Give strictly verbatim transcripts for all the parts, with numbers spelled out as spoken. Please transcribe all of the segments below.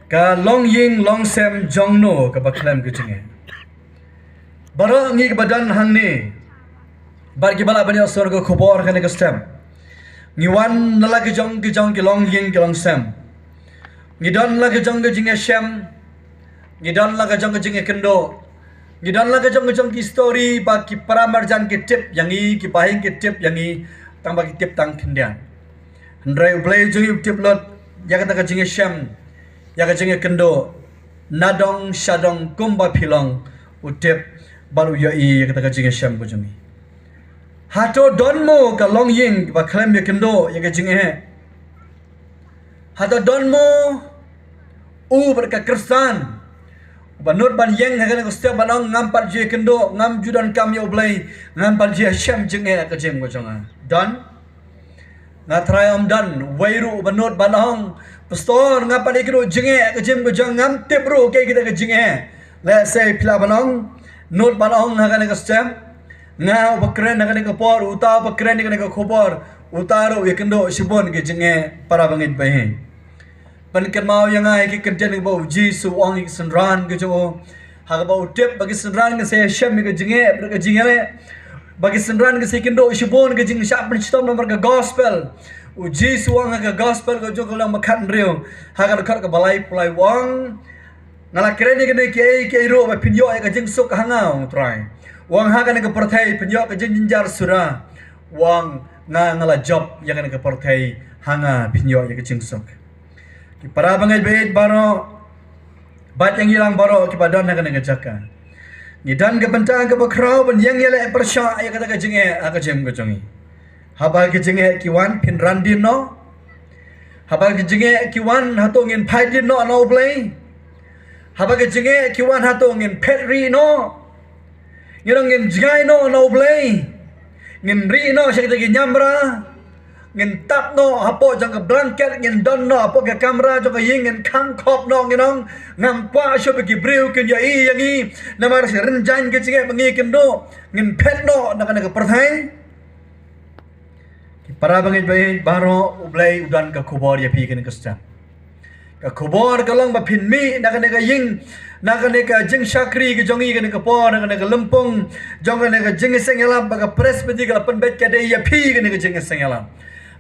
Ka longïing longsem jong no kaba khlem ka jingeh. Baroh ngi kiba don hangne bad kiba lah ban ïohsngew ka khubor kane ka step, ngi wan na la ka jong ka jong ki longïing ki longsem. Ngi don la ka jong ka jingïashem. Ngi don la ka jong ka jingïakynduh. Ngi don la ka jong ka jong ki story ba ki para marjan ki tip ïa ngi, ki bahaïing ki tip ïa ngi, tang ba ki tip tang khyndiat. Hynrei U Blei jong ngi u tip lut ïa kata ka jingïashem, ïa ka jingïakynduh, na dong sha dong kumba phi long, u tip bad u ïohi ïa kata ka jingïashem ka jong ngi. Hato don mo ka longïing ba khlem ïakynduh ïa ka jingeh? Hato don mo u bad ka Khristan ba nud ban ïeng ha kane ka step ban ong ngam pat ju ïakynduh, ngam ju donkam ïa U Blei, ngam pat ju ïashem jingeh ha ka jingim ka jong nga? Don? Nga trai ym don. Wei ruh ba nud ban ong, Pastor, nga pat ïakynduh jingeh ha ka jingim ka jong nga, ngam tip ruh kaei kita ka jingeh. Lehse phi lah ban ong, nud ban ong ha kane ka step, nga uba kren ha kane ka por, uta uba kren ha kane ka khubor, uta ruh u ïakynduh shibun ki jingeh, para bangeit ba ïeit. Pynkynmaw ïa nga ïa ki kyntien kiba u Jisu u ong ïa ki synran ki jong u, ha kaba u tip ba ki synran ki sa ïashem ïa ka jingeh bad ka jingeh, ba ki synran ki sa ïakynduh shibun ki jingshah pynshitom namar ka gospel. U Jisu u ong ha ka gospel ka jong u lynnong ba khathynriew, ha ka dkhot kaba laiphew lai u ong, nga la kren ïa kine kiei kiei ruh ba phin ïoh ïa ka jingsuk ha nga, u ong Trai. U ong ha kane ka pyrthei phin ïoh ka jingjynjar suda. U ong nga, nga la jop ïa kane ka pyrthei, ha nga phin ïoh ïa ka jingsuk. Ki para bangeit ba ïeit baroh, bad ïa ngi lang baroh kiba don ha kane ka jaka, ngi don ka bynta kaba khraw ban ïeng ïaleh pyrshah ïa kata ka jingeh ha ka jingim ka jong ngi. Haba ki jingeh ki wan phin ran dien noh? Haba ki jingeh ki wan hato ngin phai dien noh na U Blei? Haba ki jingeh ki wan hato ngin phet rieh noh? Ngin ong ngin jngai noh na U Blei, ngin rieh noh sha kita ki niamra, ngin tap noh hapoh jong ka blanket, ngin don noh hapoh ka kamra jong ka ïing, ngin khang khop noh, ngin ong ngam kwah shuh ba ki briew kin ïohi ïa ngi, namar sha rynjang ki jingeh ba ngi ïakynduh, ngin phet noh na kane ka pyrthei. Ki para bangeit ba ïeit baroh, U Blei u don ka khubor ïa phi kane ka step. Ka khubor ka long ba phin mih na kane ka ïing, na kane ka jingshakri ka jong ngi kane ka por, na kane ka lympung jong kane ka jingïaseng ïalap, ba ka Presbytery ka la pynbeit ka dei ïa phi kane ka jingïaseng ïalap.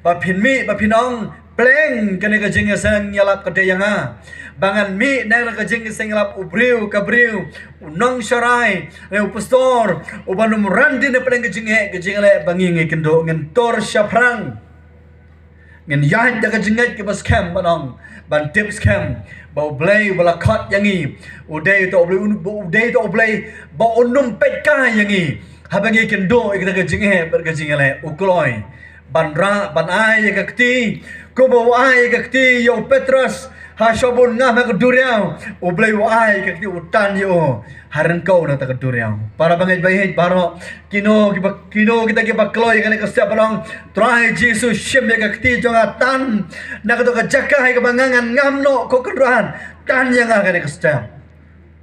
Ba phin mih, ba phin ong, pleng, kane ka jingïaseng ïalap ka dei ïa nga. Ba ngan mih na kane ka jingïaseng ïalap, u briew ka briew, u nongsharai, ne u pastor, uban ym ran dien na pdeng ka jingeh ka jingeh ba ngi ngi kynduh, ngin tur shaphrang. Ngin ïaid da ka jingngeit kaba skhem ban ong, ban tip skhem ba U Blei uba la khot ïa ngi, u dei uta U Blei, u dei uta U Blei ba un ym peit kai ïa ngi haba ngi kynduh ïa kata ka jingeh bad ka jingeh. U kloi ban rah, ban ai ïa ka kti, kumba u ai ïa ka kti ïa u Petros ha shwa bun ngam ha ka duriaw, U Blei u ai ïa ka kti, u tan ïa u ha ryngkew na kata ka duriaw. Para bangeit ba ïeit baroh, kino kiba, kino kita kiba kloi kane ka step ba long, Trai Jisu, shim ïa ka kti jong nga, tan na kato ka jaka ïa kaba nga ngan ngam noh, ko Kynrad, tan ïa nga kane ka step.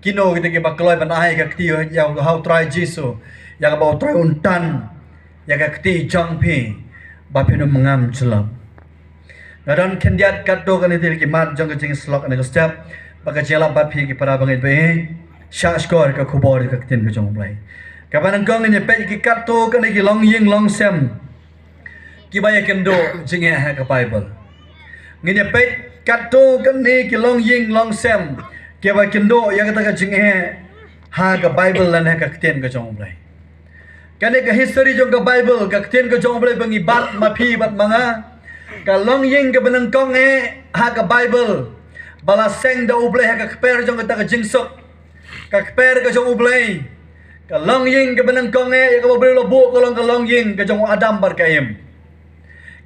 Kino kita kiba kloi ban ai ka kti ïa u, ha u Trai Jisu, ïa kaba u Trai un tan ïa ka kti jong phi ba phin ym ngam jyllop? Nga don khyndiat katto katne tylli ki mat jong ka jingïasyllok kane ka step bad ka jingïalap bad phi ki para bangeit ba ïeit. Shah shkor ka khubor ka ktien ka jong U Blei. Kaba nyngkong, ngin ïa peit ki katto katne ki longïing longsem kiba ïakynduh jingeh ha ka Baibl. Ngin ïa peit katto katne ki longïing longsem kiba ïakynduh ïa kata ka jingeh ha ka Baibl lane ha ka ktien ka jong U Blei. Kane ka history jong ka Baibl, ka ktien ka jong U Blei ba ngi bat ma phi bad ma nga, ka longïing kaba nyngkong eh ha ka Baibl ba la seng da U Blei ha ka kper jong kata ka jingsuk. Ka kper ka jong U Blei. Ka longïing kaba nyngkong eh ïa kaba U Blei u la buh ka long ka longïing ka jong u Adam bad ka Im.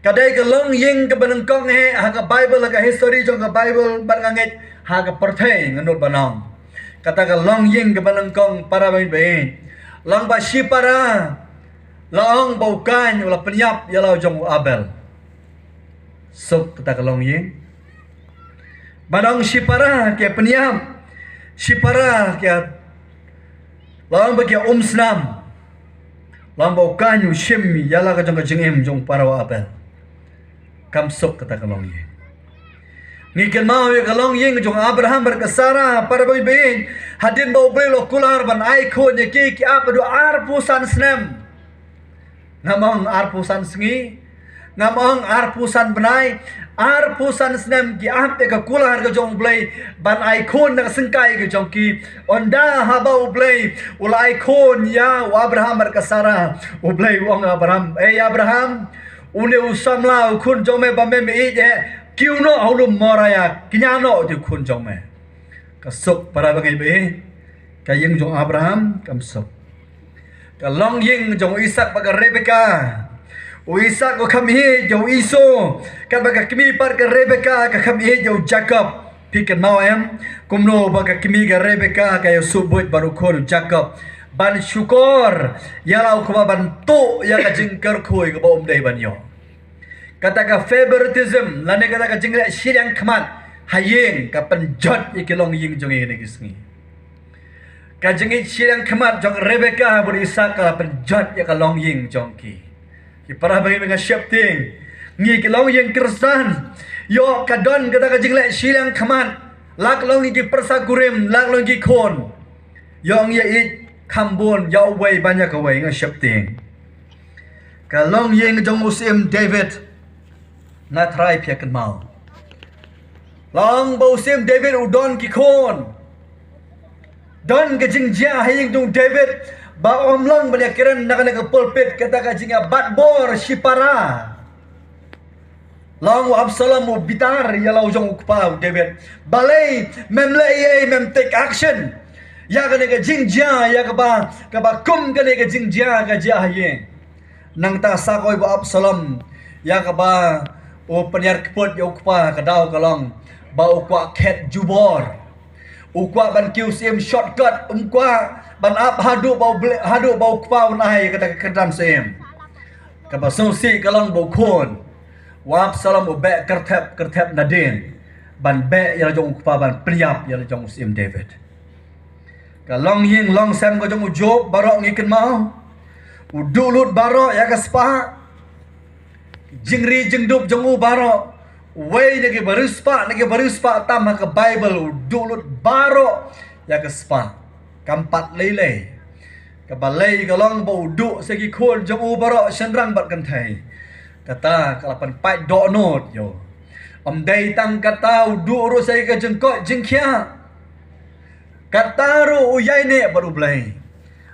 Ka dei ka longïing kaba nyngkong eh ha ka Baibl, ha ka history jong ka Baibl, bad nga ngeit ha ka pyrthei, nga nud ban ong, kata ka longïing kaba nyngkong, para bangeit ba ïeit, long ba shipara la ong ba u Kain u la pynïap ïa la u jong u Abel. Suk kata ka longïing. Ba long shipara ki ïa pynïap, shipara ki ïa, la ong ba ki ïa um snam. La ong ba u Kain u shim ïa la ka jong ka jingim jong u para u Abel. Kam suk kata ka longïing. Ngi kynmaw ïa ka longïing jong Abraham bad ka Sara, para bangeit baieit, hadien ba U Blei u la kular ban ai khun ïa ki, ki ap haduh arphew san snem. Ngam ong arphew san sngi, ngam ong arphew san bnai, arphew san snem ki ap ïa ka kular ka jong U Blei ban ai khun na ka syngkai ka jong ki. Ynda haba U Blei u la ai khun ïa u Abraham bad ka Sara, U Blei u ong Abraham, "Ei Abraham, une u samla u khun jong me ba me ïeit eh, kiew noh ha u lum Moria, kñia noh u khun jong me." Ka suk, para bangeit baieit, ka ïing jong Abraham kam suk. Ka longïing jong u Isak bad ka Rebeka. U Isak u kham ïeit ïa u Esau, katba ka kmie pat ka Rebeka ka kham ïeit ïa u Jakob. Phi kynmaw em, kumno ba ka kmie ka Rebeka ka ïa suk buit bad u khun u Jakob ban shukor ïa la u kaba ban tuh ïa ka jingkyrkhu kaba um dei ban ïoh. Kata ka favoritism lane kata ka jingleh shiliang khmat ha ïing ka pynjot ïa ki longïing jong ngi ha kine ki sngi. Ka jingïeit shiliang khmat jong Rebeka bad Isak ka la pynjot ïa ka longïing jong ki. Ki para bangeit, nga sheptieng, ngi ki longïing Khristan, ïoh ka don kata ka jingleh shiliang khmat, la ka long ïa ki pyrsa kurim, la ka long ïa ki khun, ïoh ngi ïa ïeit kham bun ïa uwei ban ïa kawei, nga sheptieng. Ka longïing jong u Syiem David, nga trai phi ïa kynmaw. Long ba u Syiem David u don ki khun. Don ka jingjia ha ïing jong u David ba um long ban ïa kren na kane ka pulpit, kata ka jingïa bat bor shipara. Long u Absalom u bitar ïa la u jong u kpa u David. Balei mem leh ei, mem take action ïa kane ka jingjia, ïa kaba, kaba kum kane ka jingjia ka jia ha ïing. Nangta sa kawei ba u Absalom, ïa kaba u pynïar kput ïa u kpa, ka daw ka long ba u kwah khet jubor. U kwah ban kiew syiem shortcut, um kwah ban ap haduh ba u ble-, haduh ba u kpa un ai kata ka kyrdan syiem. Kaba sngewsih ka long ba u khun u Absalom u beh kyrthep kyrthep nadien ban beh ïa la jong u kpa, ban pynïap ïa la jong u Syiem David. Ka longïing longsem ka jong u Job baroh ngi kynmaw. U duh lut baroh ïa ka spah. Jingri jingdup jong u baroh, uwei na ki bariewspah, na ki bariewspah tam ha ka Baibl, u duh lut baroh ïa ka spah. Kam pat lei lei. Ka balei ka long ba u duh sa ki khun jong u baroh, shynrang bad kynthei. Kata ka la pynpait dohnud ïa u. Ym dei tang kata, u duh ruh sa ïa ka jingkoit jingkhiah. Kata ruh u ïaineh bad U Blei.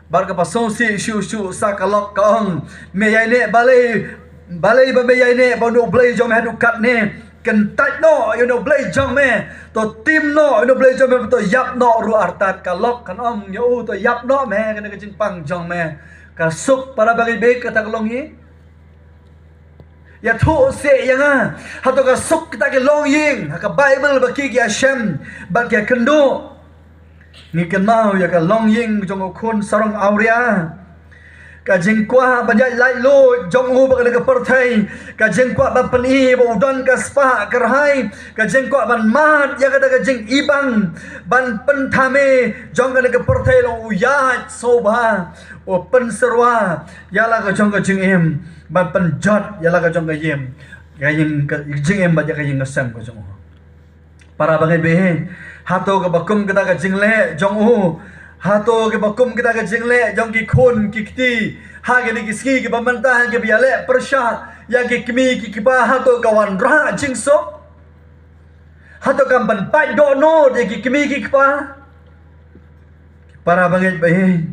Bad kaba sngewsih shuh shuh sa ka lok ka ong, me ïaineh balei, balei ba me ïaineh bad une U Blei jong me haduh katne? Kyntait noh ïa une U Blei jong me, to tim noh ïa une U Blei jong me, to ïap noh ruh artat. Ka lok kan ong ïa u, to ïap noh me, kane ka jingpang jong me. Ka suk, para bangeit baieit, kata ka longïing. Ïathuh seh ïa nga, hato ka suk kita ki longïing ha ka Baibl ba ki ki ïa shem bad ki ïa kynduh? Ngi kynmaw ïa ka longïing jong u khun sarong awria. Ka jingkwah ban ïaid laitluid jong u bad kane ka pyrthei, ka jingkwah ban pyni ba u don ka spah kyrhai, ka jingkwah ban mad ïa kata ka jingibang ban pynthame jong kane ka pyrthei, long u ïaid sngewbha, u pynsyrwa ïa la ka jong ka jingim, ban pynjot ïa la ka jong ka ïing, ka ïing ka jingim bad ïa ka ïing ka sem ka jong u. Para bangeit baieit, hato kaba kum kata ka jingleh jong u, hato kaba kum kata ka jingleh jong ki khun ki kti ha kine ki sngi kiba mynta, ha kiba ïaleh pyrshah ïa ki kmie ki kpa, hato ka wanrah jingsuk? Hato kam pynpait dohnud ïa ki kmie ki kpa? Para bangeit baieit,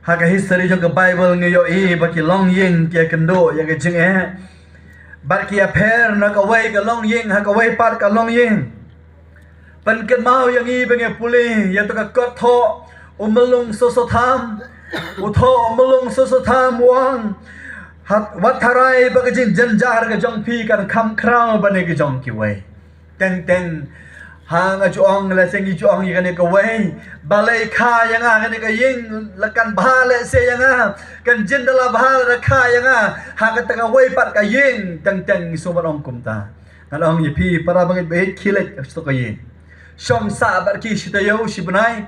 ha ka history jong ka Baibl ngi ïohi ba ki longïing ki ïa kynduh ïa ka jingeh bad ki ïa pher na kawei ka longïing ha kawei pat ka longïing. Pynkynmaw ïa ngi ba ngi pule ïa to ka kot thoh u Myllung Soso Tham. U thoh u Myllung Soso Tham u ong, wat tharai ba ka jingjynjar ka jong phi kan kham khraw ban ïa ka jong kiwei. Teng teng, ha nga ju ong, lehse ngi ju ong ïa kane kawei, balei kha ïa nga kane ka ïing, la kan bha lehse ïa nga, kan jin da la bha la kha ïa nga ha kata kawei pat ka ïing. Teng teng ngi sngewbha ban ong kumta. Ngan ong ïa phi para bangeit baieit, khie leit sha to ka ïing, shong sah bad ki shi taïew shi bnai,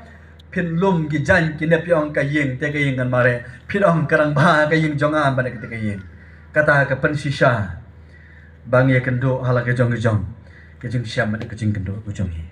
phin lum ki jaiñ ki nep ïa ong ka ïing, te ka ïing kan mareh. Phin ong ka dang bha ka ïing jong nga ban ïa kata ka ïing. Kata ka pynshisha ba ngi ïa kynduh ha la ka jong ka jong. ka jingshem bad ka jingkynduh ka jong ngi.